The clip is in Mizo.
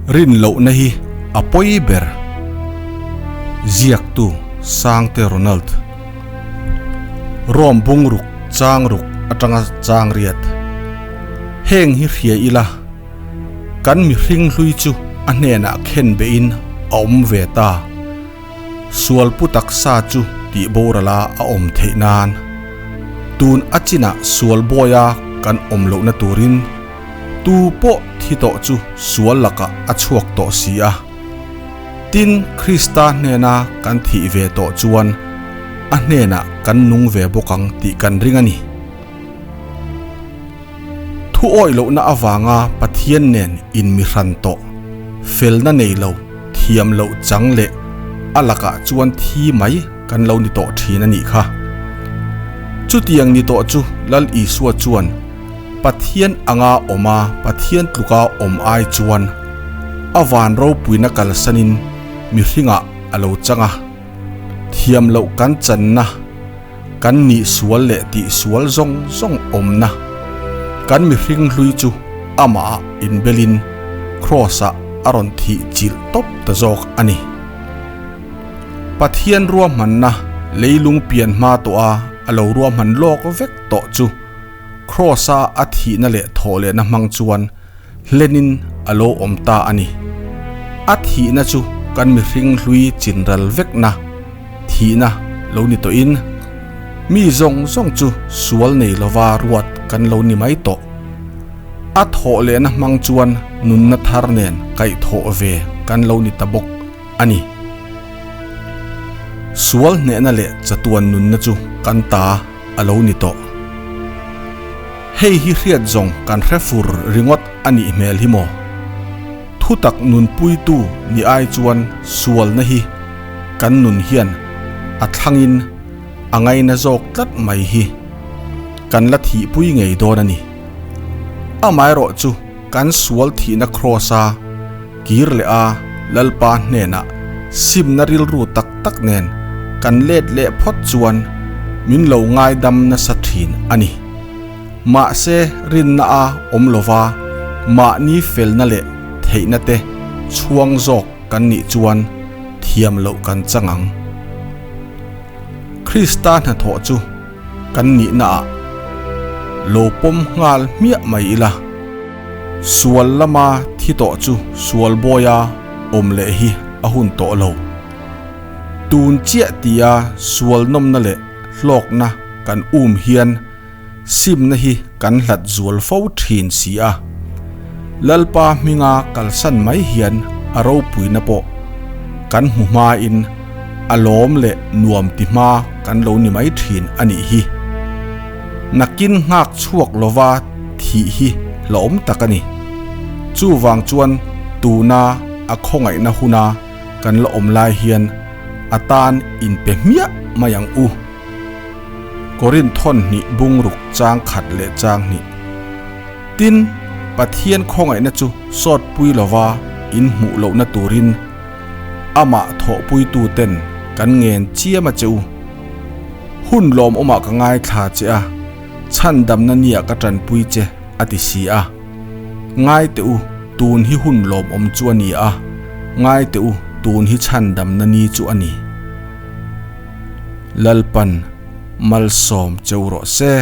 Rin lohna hi a pawi ber. Ziaktu Sangte Ronald. Rome bungruk chang ruk atanga chang riat. Heng hi hria ila, kan mihring hlui chu a hnenah khen behin a awm ve ta. Sual pu taksa chu tih borala a awm theih nan tun a chinah sual bawia kan awm lohna turin tu pawh thi tawh chu sual lakah a chhuak tawh si a. Tin, Krista hnena kan thih ve tawh chuan a hnenah kan nung ve bawk ang tih kan ring a ni. Thu awih lohna avanga Pathian nen inmihran tawh, felna nei lo, thiam loh chang leh a lakah chuan thi mai kan lo ni tawh thin a nih kha. Chutiang ni tawh chu Lal Isua chuan Pathian anga awm a, Pathian tluka awm ai chuan a van ropuina kalsanin mihringah a lo chang a, thiam loh kan channa, Kan nih sual leh tih sual zawng zawng awmna kan mihring hlui chu amah inbelin Kraws-ah a rawn thih chilh tawp ta zawk a ni. Pathian ruahmanna leilung pian hma tawh a a lo ruahman lawk vek tawh chu Kraws-a a thihna leh thawhlehna hmang chuan hlenin a lo awm ta a ni. A thihna chu kan mihring hlui chinral vekna thihna lo ni tawhin mi zawng zawng chu sual nei lova ruat kan lo ni mai tawh. A thawh lehna hmang chuan nunna thar nen kaihthawh ve kan lo ni ta bawk a ni. Sual hnehna leh chatuan nunna chu kan ta a lo ni tawh. Hei hi hriat zawng kan hre fur ringawt a nih hmel hi maw? Thutak nunpuitu ni ai chuan sualna hi kan nun hian a thlangin a ngaina zawk tlat mai hi kan la thihpui ngei dawn a ni. Amaherawh chu kan sual thihna kraws-a kir leh a Lalpa hnenah simna rilru tak tak nen kan let leh phawt chuan min lo ngaidam nasa thin a ni. Mahse rinna a awm lova mahni felna leh theihna te chhuang zawk kan nih chuan thiam loh kan chang ang. Krista hnathawh chu kan nihnaah lo pawm nghal hmiah mai ila. Sual lama thi tawh chu sual bawia awm leh hi a hun tawh lo. Tun chiah tia sual nawmna leh hlawkna kan um hian simna hi kan hlat zual fo thin si a. Lalpa hminga kalsan mai hian a ropuina pawh kan hmu hmain a lawm leh nuam ti hma kan lo ni mai thin a nih hi. Nakin nghak chhuak lova thih hi hlauhawm tak a ni. Chuvang chuan tuna a khawngaihna huna kan la awm lai hian a tan inpe hmiah mai ang u. Korinth thawn hnih bungruk chang khat leh chang hnih. Tin, Pathian khawngaihna chu sawt pui lova in hmuh lohna turin amah thawhpuitu ten kan ngen chiam a che u. Hun lawmawmah ka ngaithla che a, chhandamna nia ka tanpui che a ti si a. Ngai teh u, tun hi hun lawmawm chu a ni a, ngai teh u, tun hi chhandamna ni chu a ni. Lalpan malsawm cheu rawh se.